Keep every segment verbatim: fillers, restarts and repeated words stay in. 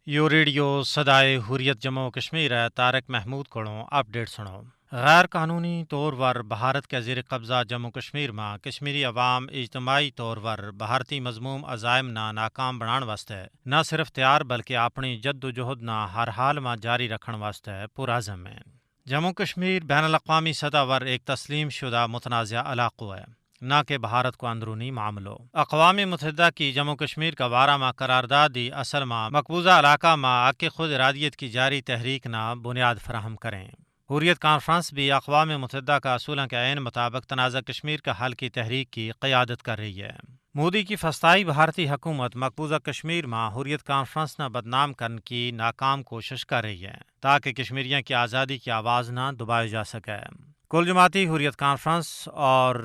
یوہ ریڈیو سدائے حریت جموں و کشمیر ہے۔ طارق محمود کولوں اپ ڈیٹ سنو۔ غیر قانونی طور ور بھارت کے زیر قبضہ جموں و کشمیر ما کشمیری عوام اجتماعی طور ور بھارتی مذموم عزائم نا ناکام بنان واسطے نہ صرف تیار بلکہ اپنی جد و جہد نا ہر حال ما جاری رکھن واسطے پرعزم ہیں۔ جموں و کشمیر بین الاقوامی سطح ور ایک تسلیم شدہ متنازعہ علاقو ہے، نہ کہ بھارت کو اندرونی معاملو۔ اقوام متحدہ کی جموں و کشمیر کا وارہ ما قرارداد دی اصل ما مقبوضہ علاقہ ما حق خود ارادیت کی جاری تحریک نا بنیاد فراہم کریں۔ حریت کانفرنس بھی اقوام متحدہ کا اصولاں کے عین مطابق تنازعہ کشمیر کا حل کی تحریک کی قیادت کر رہی ہے۔ مودی کی فستائی بھارتی حکومت مقبوضہ کشمیر ما حریت کانفرنس نا بدنام کرن کی ناکام کوشش کر رہی ہے تاکہ کشمیریاں کی آزادی کی آواز نا دبایا جا سکے۔ کل جماعتی حریت کانفرنس اور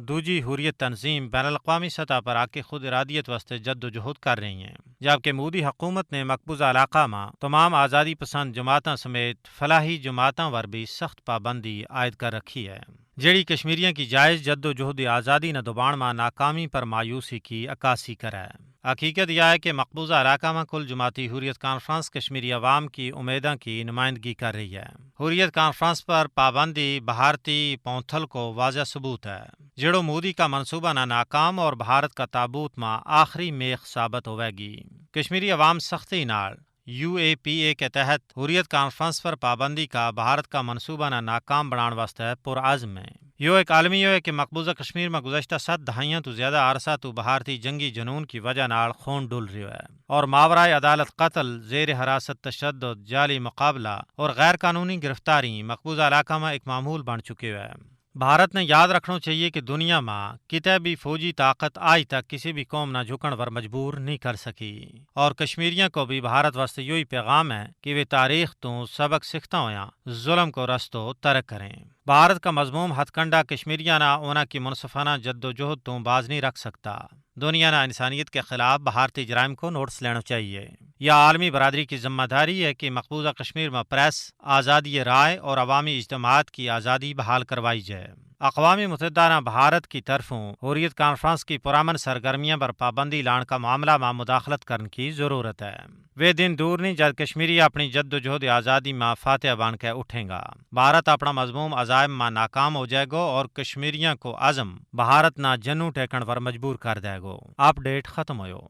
دوجی حریت تنظیم بین الاقوامی سطح پر حق خود ارادیت واسطے جد و جہد کر رہی ہیں، جبکہ مودی حکومت نے مقبوضہ علاقہ ما تمام آزادی پسند جماعتاں سمیت فلاحی جماعتاں ور بھی سخت پابندی عائد کر رکھی ہے، جیڑی کشمیریاں کی جائز جد و جہد آزادی نا دبان ما ناکامی پر مایوسی کی عکاسی کرے۔ حقیقت یا ہے کہ مقبوضہ علاقہ ما کل جماعتی حریت کانفرنس کشمیری عوام کی امیداں کی نمائندگی کر رہی ہے۔ حریت کانفرنس پر پابندی بھارتی پونتھل کو واضح ثبوت ہے، جیڑو مودی کا منصوبہ نا ناکام اور بھارت کا تابوت ما آخری میخ ثابت ہووے گی۔ کشمیری عوام سختی نال یو اے پی اے کے تحت حریت کانفرنس پر پابندی کا بھارت کا منصوبہ نا ناکام بنان واسطے پرعزم ہیں۔ یوہ ایک عالمی یوہ ہے کہ مقبوضہ کشمیر ما گزشتہ ست دہائیاں تو زیادہ عرصہ تو بھارتی جنگی جنون کی وجہ نال خون ڈل رہیو ہے، اور ماورائے عدالت قتل، زیر حراست تشدد، جعلی مقابلہ اور غیر قانونی گرفتاری مقبوضہ علاقہ ما ایک معمول بن چکیو ہے۔ بھارت نے یاد رکھنو چاہیے کہ دنیا ما کتے بھی فوجی طاقت آج تک کسی بھی قوم نا جھکن ور مجبور نہیں کر سکی، اور کشمیریاں کو بھی بھارت واسطے یوہی پیغام ہے کہ ویہ تاریخ تو سبق سکھتا ہویا ظلم کو رستو ترک کریں۔ بھارت کا مذموم ہتھ کنڈا کشمیریاں نا انہاں کی منصفانہ جد و جہد تو باز نہیں رکھ سکتا۔ دنیا نا انسانیت کے خلاف بھارتی جرائم کو نوٹس لینو چاہیے۔ یا عالمی برادری کی ذمہ داری ہے کہ مقبوضہ کشمیر ما پریس، آزادی رائے اور عوامی اجتماعات کی آزادی بحال کروائی جائے۔ اقوام متحدہ نا بھارت کی طرفوں حریت کانفرنس کی پرامن سرگرمیاں پر پابندی لان کا معاملہ ما مداخلت کرن کی ضرورت ہے۔ ویہ دن دور نہیں جد کشمیری اپنی جد و جہد آزادی ما فاتح بن کے اٹھیں گا۔ بھارت اپنا مذموم عزائم ما ناکام ہو جائے گو اور کشمیریاں کو عزم بھارت نا جنوں ٹیکن پر مجبور کر دے گو۔ اپ ڈیٹ ختم ہویو۔